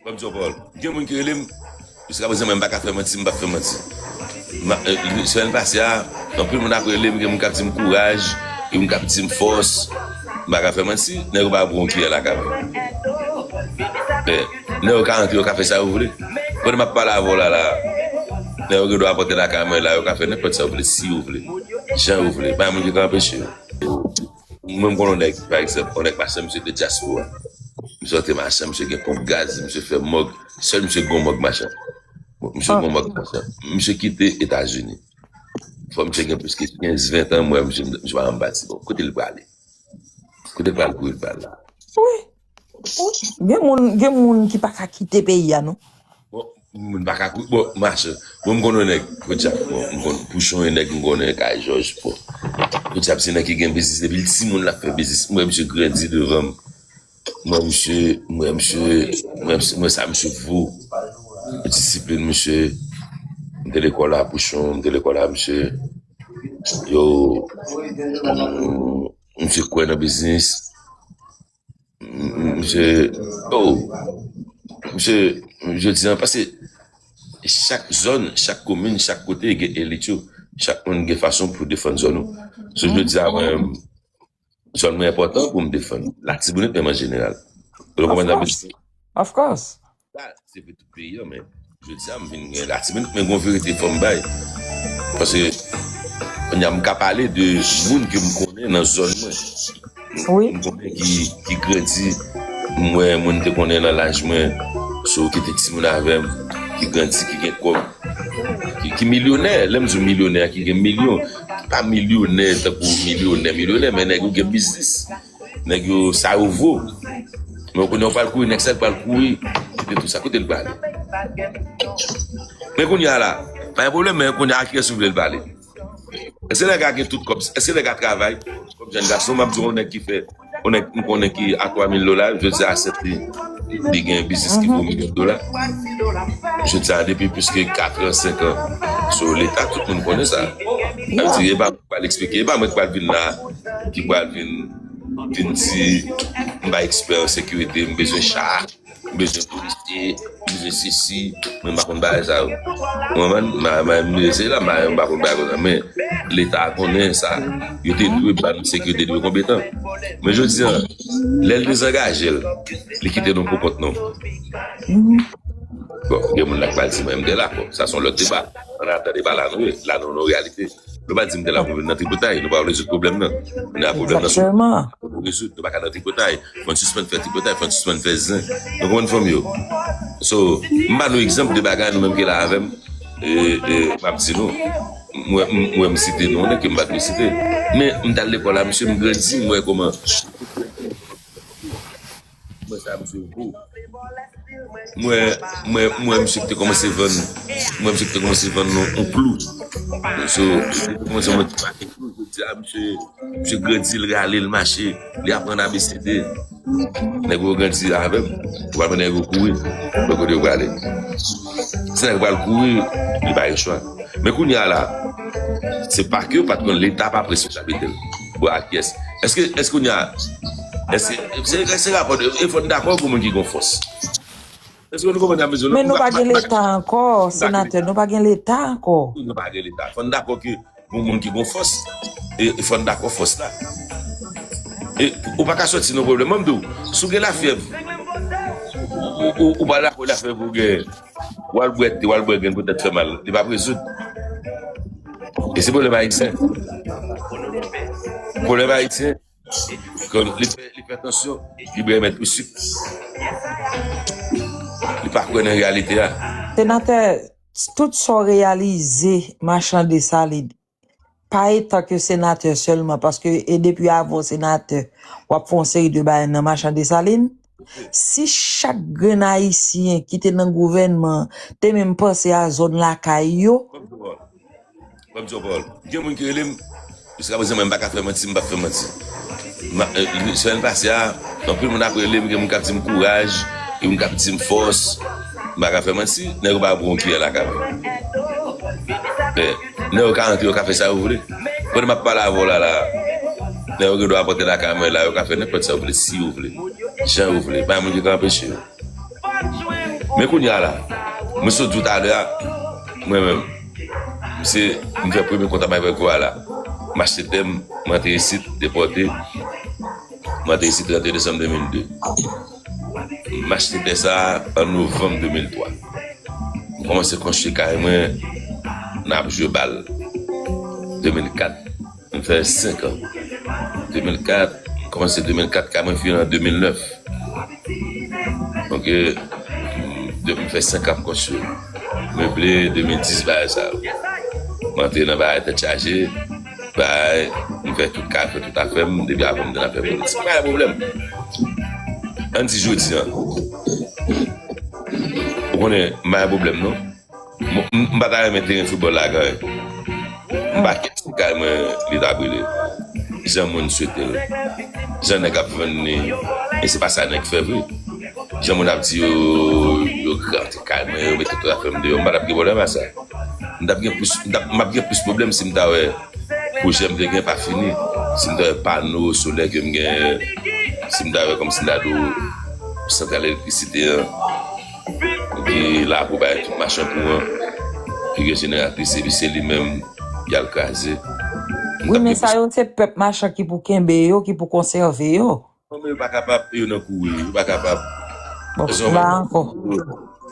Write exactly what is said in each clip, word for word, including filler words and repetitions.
Ban m di w pawòl. Gen moun ki rele m, jiska prezan mwen, m pa ka fè manti, m p ap fè manti. Ma- eh, Semèn pase a, anpil moun ap rele m, gen moun k ap di m kouraj, gen moun k ap di m fòs. M pa ka fè manti, nèg yo pa pran yon kiyè lakay mwen. Eh, nèg yo ka rantre, yo ka fè sa yo vle. Pandan m ap pale avè w la, la, nèg yo gen dwa pote lakay mwen la, yo ka fè nenpòt sa yo vle, si yo vle, jan yo vle. Pa gen moun ki ka anpeche yo. Mwen, m konn yon nèg, pa egzanp, yon nèg machann, misye de dyaspora. Misye antre machann, misye gen ponp gaz, misye fè mòg. Sèl misye gen yon mòg machann. Bon, misye gen yon mòg machann. Misye kite Etazini. Fò misye gen plis ke kenz, ven tan, m wè misye, misye pa janm pati. Bon, kote l prale? Kote l pral kouri l pral la? Wi. Wi. Gen moun, gen moun ki pa ka kite peyi a, non. Bon, moun pa ka kouri. Bon, machann. Bon, m konn yon nèg, podyab, bon, m konn Pouchon, yon nèg m konnen, kay Jòj, bon. Podyab, se nèg ki gen biznis, depi l timoun l ap fè biznis. M wè misye grandi devan m. M wè misye, m wè misye, m wè misye, m wè sa misye vo. Disiplin misye. M te lekòl a Pouchon, m te lekòl a misye. Yo, mm, misye kwè nan biznis. M- m- Misye, oh, misye, jodi an, paske chak zòn, chak komin, chak kote gen elit yo. Chak moun gen fason pou defann zòn ou. So, jodi a, mwen, zòn mwen enpòtan pou m defann. Latibonit menm an jeneral. Ou konprann sa m vle di? Of course. Sa, se vre tout peyi an, men jodi a, m vin gen Latibonit, men gon verite fò m bay. Paske, kounye a, m ka pale de moun ke m konnen nan zòn mwen. Wi. M konnen ki, ki grandi, m wè moun te konnen nan laj mwen, so ki te timoun avè m, ki grandi, ki gen kòb, ki, ki milyonè. Lè m di w milyonè, ki gen milyon, ki pa milyonè tankou milyonè, milyonè, men nèg yo gen biznis. Nèg yo, sa yo vo. Men w konnen w pral kouri, nèg sa pral kouri, kite tout sa. Kote l prale? Men kounye a la, pa gen pwoblèm, men kounye a, a kiyès ou vle l pale? Èske nèg la gen tout kòb? Èske nèg la travay? Kòm jèn gason, m ap di w, yon nèg ki fè, yon nèg m konnen ki a twa mil dola, jodi a, sèt li, li gen biznis ki vo milyon dola. Jodi a, depi plis ke kat an, senk an, so Leta, tout moun konnen sa. Sa vle di, e pa mwen k pral eksplike, e pa mwen k pral vin la, ki pral vin, vin di, m pa ekspè an sekirite, m bezwen cha, m bezwen polisye, m bezwen sesi, mwen m pa konn bagay sa yo. Ou konprann? M a- m a- m se la, m a- m pa konn bagay konsa, men Leta konnen sa. Yo te dwe ban m sekirite, dwe konpetan. Men jodi a, lè l dezangaje l, li kite nou pou kont nou. Bon, gen moun la k pral di mwen m te la, bon, sa se yon lòt deba. Ann ale nan deba la nou ye. La nou nan yon reyalite. Nou pa di m te la pou vin nan tripotay, nou pa rezoud pwoblèm nan. Nou nan pwoblèm nan sou pou rezoud, nou pa ka nan tripotay. Fò n sispann fè tripotay, fò n sispann fè zen. Nou konprann fanmi yo? So, m ba nou egzanp de bagay nou menm ki la avè m, e, e, m ap di nou. M wè m, m wè m site non, nèg ke m pa dwe site. Men, m t al lekòl a misye, m grandi, m wè kòman. M wè sa misye vo. M wè, m wè, m wè misye ki te kòmanse vann, m wè misye ki te kòmanse vann yon, yon plou. So, misye te kòmanse vann yon ti pakèt plou. Jodi a, misye, misye grandi, l rale, l mache, li aprann A B C D. Nèg yo grandi avè m. Ou pa wè nèg yo kouri. Wè kote yo prale. Si nèg pral kouri, li pa gen chwa. Men kounye a la, se pa ke patwon Leta pa pran responsablite l. Bon, a kiyès? Èske, èske kounye a, èske, se, se rapò de, e fò n dakò pou moun ki gon fòs. Èske nou konprann sa m bezwen? Men nou pa gen Leta ankò, senatè, nou pa gen Leta ankò. Nou pa gen Leta. Fò n dakò ke pou moun ki gon fòs, e, e fò n dakò fòs la. E ou pa ka sòti nan pwoblèm. Ban m di w, si w gen lafyèv, ou, ou, ou pa dakò lafyèv ou gen, w al bwè te, w al bwè grenn poutèt fè mal, li p ap rezoud. E se pwoblèm ayisyen. Pwoblèm ayisyen, kòm li fè, li fè tansyon, li bwè mèt ou sik. Li pa kwè nan reyalite a. Senatè, tout sa w reyalize, machan Desalin, pa etan ke senatè sèlman, paske e depi avan w senatè, w ap fè yon seri de bagay nan machan Desalin. Si chak grenn ayisyen ki te nan gouvènman te menm panse a zòn lakay yo, Ban m di w pawòl. Ban m di w pawòl. Gen moun ki rele m, jiska prezan mwen, m pa ka fè manti, m p ap fè manti. Ma- eh, semèn pase a, anpil moun ap rele m, gen moun k ap di m kouraj, gen moun k ap di m fòs. M pa ka fè manti, nèg yo pa pran yon kiyè lakay mwen. Eh, nèg yo ka rantre, yo ka fè sa yo vle. Pandan m ap pale avè w la, la, nèg yo gen dwa pote lakay mwen la, yo ka fè nenpòt sa yo vle, si yo vle, jan yo vle. Pa gen moun ki ka anpeche yo. Men kounye a la, mwen sot di w talè a, mwen menm, m se, m fè premye kontra m avèk Voa la. M achte tè m, m antre isit, depòte, m antre isit trannde desanm de mil de. M achte tè sa a an novanm de mil twa. M kòmanse konstwi kay mwen, n ap jwe bal. De mil kat, m fè senk an. De mil kat, m kòmanse de mil kat, kay mwen fini an de mil nèf. Ok, de, m fè senk an m konstwi. Meble, de mil dis bagay sa yo. M antre nan bagay tèt chaje, bagay, m fè tout kay, fè tout afè m, depi avan m te nan fè politik. M pa gen pwoblèm. Ann di jodi an. Ou konnen, m pa gen pwoblèm non. M, m, m pa ta renmen teren foutbòl la genyen. M pa kè si kay mwen li ta brile. Jan moun swete l. Jan nèg ap vann li. E se pa sa nèg fè vre. Jan moun ap di yo, yo rantre kay mwen, yo mete tout afè m deyò. M pa t ap gen pwoblèm a sa. M t ap gen plis, m t ap, m ap gen plis pwoblèm si m ta wè pwojè m te gen pa fini. Si m ta wè pano solè ke m gen, si m ta wè kòmsi m ta di w santral elektrisite an, ki la pou bay tout machann kouran, ki gen jeneratris, epi se li menm y al kraze. M t Wi, ap men gen sa plis yo, se pèp machann ki pou kenbe yo, ki pou konsève yo. Non, men yo pa kapab, yo nan kouri, yo pa kapab. Bon, Paske la ankò.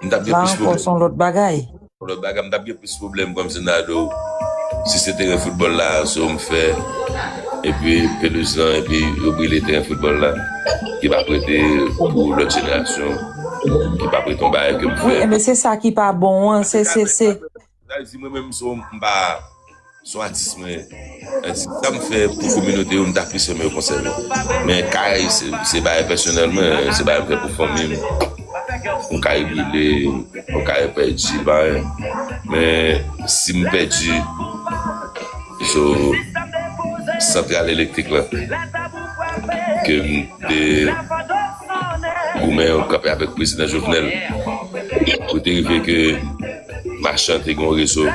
M t ap gen La plis ankò, pwoblèm. Se yon lòt bagay. Yon lòt bagay, m t ap gen plis pwoblèm kòmsi m ta di w, si se teren foutbòl la, so m fè, epi pelouz lan, epi yo brile teren foutbòl la, ki pa prete pou lòt jenerasyon, ki pa prete yon bagay ke m Wi, fè. Enben se sa ki pa bon an, se, se, se. Sa vle di mwen menm, so m pa, se yon atis mwen. Sa m fè pou kominote yo, m ta plis renmen yo konsève. Men kay, se, se bagay pèsonèl mwen, se bagay m fè pou fanmi m. Yon kay brile, yon kay pèdi, pa anyen. Men si m pèdi, so, santral elektrik la, ke m te goumen kanpe avèk prezidan Jovenel, pou te rive ke machann te gen yon rezo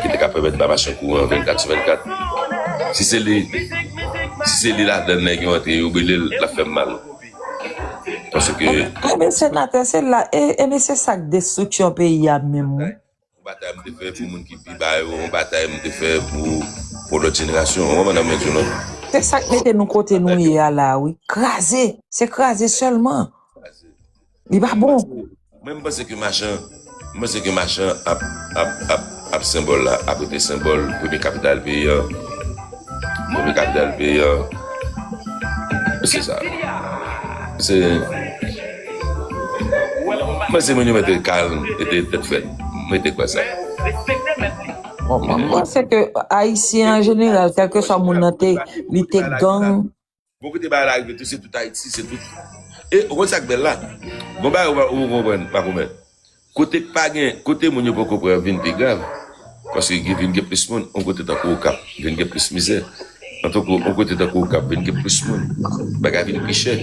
ki te ka pèmèt ba machann kouran vennkat sou vennkat. Si se li, si se li ladan nèg yo antre, yo brile l, l ap fè m mal. Paske Enben senatè, se la, e, enben se sa k destriksyon peyi a menm, wi. Yon batay m te fè pou moun ki pi ba yo, yon batay m te fè pou, pou lòt jenerasyon. Ou konprann sa m di w non? Se sa k mete nou kote nou ye a la, wi. Kraze. Se kraze sèlman. Li pa bon. Mwen, m panse ke machan, m panse ke machan ap, ap, ap, ap senbòl la, ap rete senbòl premye kapital peyi an. Premye kapital peyi an. Se sa. Se, mwen se moun yo mete kalm, mete tèt frèt. Mete kwè sa. Bon, mwen, mwen se ke Ayisyen an jeneral, kèlkeswa moun nan te, li te gang, Bon, kote bagay la rive tou, se tout Ayiti, se tout. E, ou konn sa k bèl la? Bon, bagay ou pa, ou konprann, pa konprann. Kote k pa gen, kote moun yo poko pran vin pi grav. Paske gen, vin gen plis moun, yon kote tankou Okap, vin gen plis mizè. Antankou yon kote tankou Okap, vin gen plis moun. Bagay vin pi chè.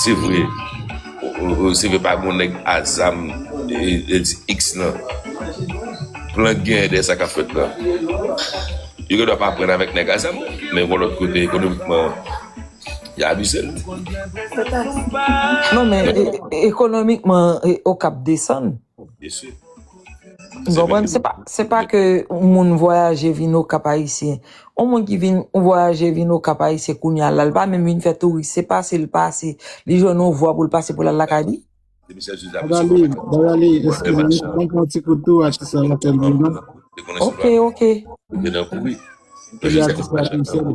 Se vre. O, o, o, se vre pa gon nèg a zam, e, e di X nan. Plan gen dèyè sa k ap fèt la. Yo gen dwa pa pran avèk nèg a zam, men yon lòt kote ekonomikman, y a abize l. Non, men e, e, ekonomikman, e, Okap desann. Byen si. Ou konprann? Se pa, se pa ke yon moun vwayaje vin Okap Ayisyen. Yon moun ki vin vwayaje vin Okap Ayisyen kounye a la, l pa menm vin fè touris, se pase l pase, li jwenn yon vwa pou l pase pou l al lakay li. Dali, dali, eskize m, mwen pran ti kout tou, atis la fè l vin. Ok, ok. Li nan kouri. Epi atis la tou sèl.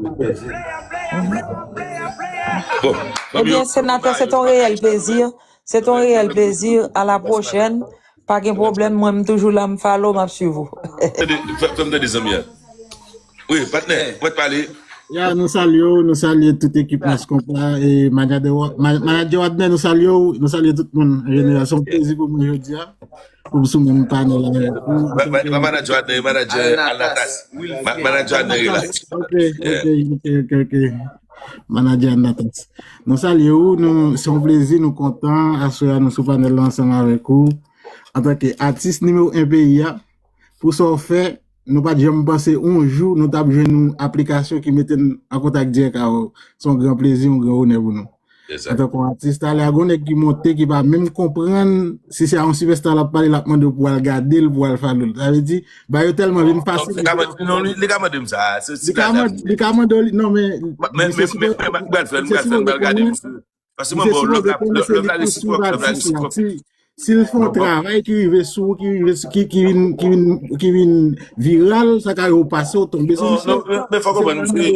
Bon, Ebyen, senatè, se ton reyèl plezi. Se ton reyèl plezi. A la pwochèn. Pa gen pwoblèm. Mwen, m toujou la, m follow, m ap swiv ou. Tande, fè, fè m tande zanmi an. Wi, patnè, ou mèt pale. Ya, nou salye w, nou salye tout ekip Nas Konpa, e manager Wa-, ma-, manager Wadner, nou salye w, nou salye tout moun an jeneral. Se yon plezi pou mwen jodi a, pou m sou menm panèl avèk ou. Ma-, ma-, pa manager Wadner, manager Alnatas. Ma-, manager Wadner, relax. Ok, ok, ok, ok, ok. Manager Alnatas. Nou salye w, nou, se yon plezi, nou kontan, aswè a nou sou panèl la ansanm avèk ou. Antanke atis nimewo en peyi a, pou sa w fè, nou pa t janm panse yon jou nou t ap jwenn yon aplikasyon ki mete n an kontak dirèk avè w. Se yon gran plezi, yon gran onè pou nou. Antanke yon atis, talè a gon nèg ki monte ki pa menm konprann si se a yon sipèsta l ap pale, l ap mande w pou w al gade l, pou w al follow l. Sa vle di, bagay yo tèlman vin fasil. Non, li ka mande m sa. Li ka mande w li, non, men. Men, men, men, men, m pral fè l, m pral fè l, m pral gade misye. Paske mwen, bon, love la, love la resipwòk, love la resipwòk. Si l fè yon travay ki rive sou ou, ki rive sou, ki, ki vin, ki vin, ki vin viral, sa ka rive w pase, w tonbe sou misye. Non, men fò konprann, misye,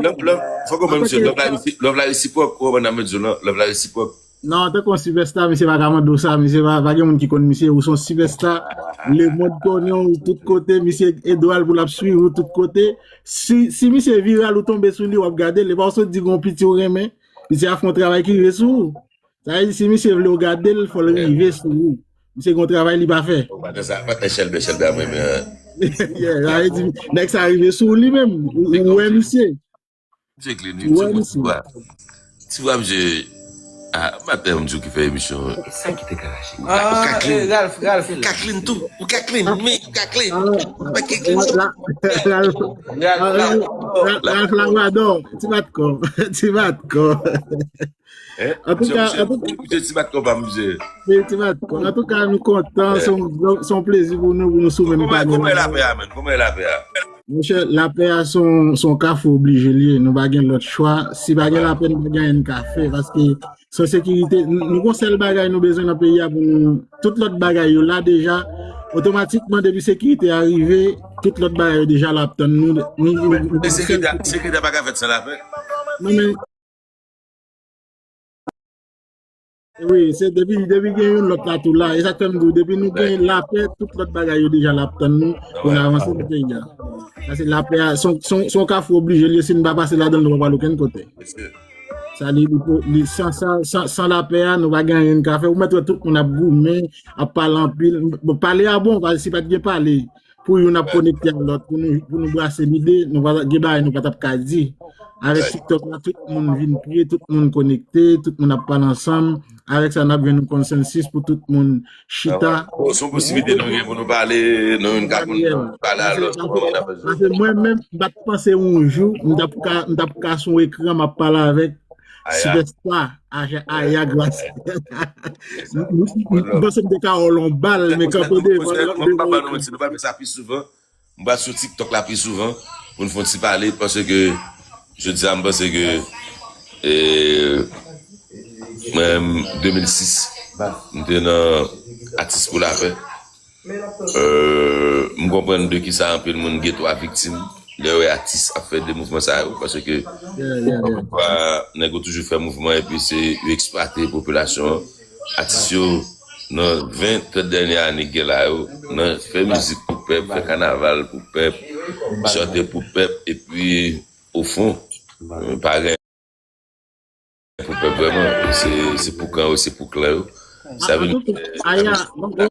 love, love, fò konprann, misye, love la resi-, love la resipwòk, ou konprann sa m vle di w lan, love la resipwòk. Non, antanke yon sipèsta, misye pa ka mande w sa, misye pa, pa gen moun ki konn misye, ou se yon sipèsta, lemonn konnen w tout kote, misye ede w al pou l ap swiv ou tout kote. Si, si misye viral ou tonbe sou li, w ap gade l, e pa w sot di gon piti w renmen, misye ap fè yon travay ki rive sou ou. Sa vle di, si misye vle w gade l, fò l rive sou ou. Misye gon travay li pa fè. Ou pa nan sa, pa nan chèlbè, chèlbè a mwen, men. Yeah, sa vle di, nèg sa rive sou ou li menm. Ou, ou wè misye. Misye clean, wi, ti vwa. Ti vwa, misye. Ah, maten, m di w ki fè emisyon. Sa ki te ka rache. Ou ka, ou ka clean. Ralph, Ralph. Ou ka clean tou. Ou ka clean, men ou ka clean. Ou pa ka clean. Ralph, Ralph Labrador. Ti bat kò. Ti bat kò. Antouka, antouka, ti bat kò pa misye. Wi, ti bat kò. Antouka, nou kontan. Se yon, se yon plezi pou nou, pou nou sou menm panye. Kòman, kòman e lapè a, menm? Kòman e lapè a? Monchè, lapè a se yon, se yon kafou oblije l ye. Nou pa gen lòt chwa. Si pa gen lapè, nou pa gen anyen n ka fè. Paske san sekirite, n-, nou gon sèl bagay nou bezwen nan peyi a pou nou. Tout lòt bagay yo la deja. Otomatikman, depi sekirite a rive, tout lòt bagay yo deja la ap tann nou. Nou, nou, nou, sekirite a, sekirite a pa ka fèt san lapè. Non, men, wi, se depi, depi gen youn, lòt la tou la. E sa k fè m di w, depi nou gen lapè, tout lòt bagay yo deja la ap tann nou pou n avanse nan peyi a. Paske lapè a, se yon, se yon, se yon kafou oblije l ye, si n pa pase ladan l, nou pa pral okenn kote. Sa li, li, li, san, san, san, san lapè a, nou pa gen anyen n ka fè. Ou mèt wè tout moun ap goumen, ap pale anpil. Bon, pale a bon, paske si pa t gen pale, pou youn ap konekte ak lòt, pou nou, pou nou brase lide, nou pa gen bagay nou pa t ap ka di. Avèk TikTok la, tout moun vin pre, tout moun konekte, tout moun ap pale ansanm. Avèk sa, n ap jwenn yon konsansis pou tout moun chita. Bon, se yon posiblite nou gen pou nou pale, nou youn ka konn pale a lòt. Paske mwen menm, m pa t panse yon jou, m t ap ka, m t ap ka sou ekran, m ap pale avèk sipèsta Aya Gras. M panse m te ka wè l yon bal, men kanpe devan. Mwen pa ba nou manti, nou pa fè sa pi souvan. M pral sou TikTok la pi souvan pou n fè yon ti pale, paske jodi a m panse ke, e, mwen menm, de mil sis, m te nan Atis pou Lapè. Euh, m konprann de kisa anpil moun gen twa viktim lè yo wè atis ap fè de mouvman sa yo, paske ankò yon fwa, nèg yo toujou fè mouvman epi se yo eksplwate popilasyon an. Atis yo, nan ven, trant dènye ane k gen la yo, nan fè mizik pou pèp, fè kanaval pou pèp, chante pou pèp, epi, ofon, pa gen pou pèp vrèman. Se, se pou kan yo, se pou klan yo. Sa vin fè, sa vin fè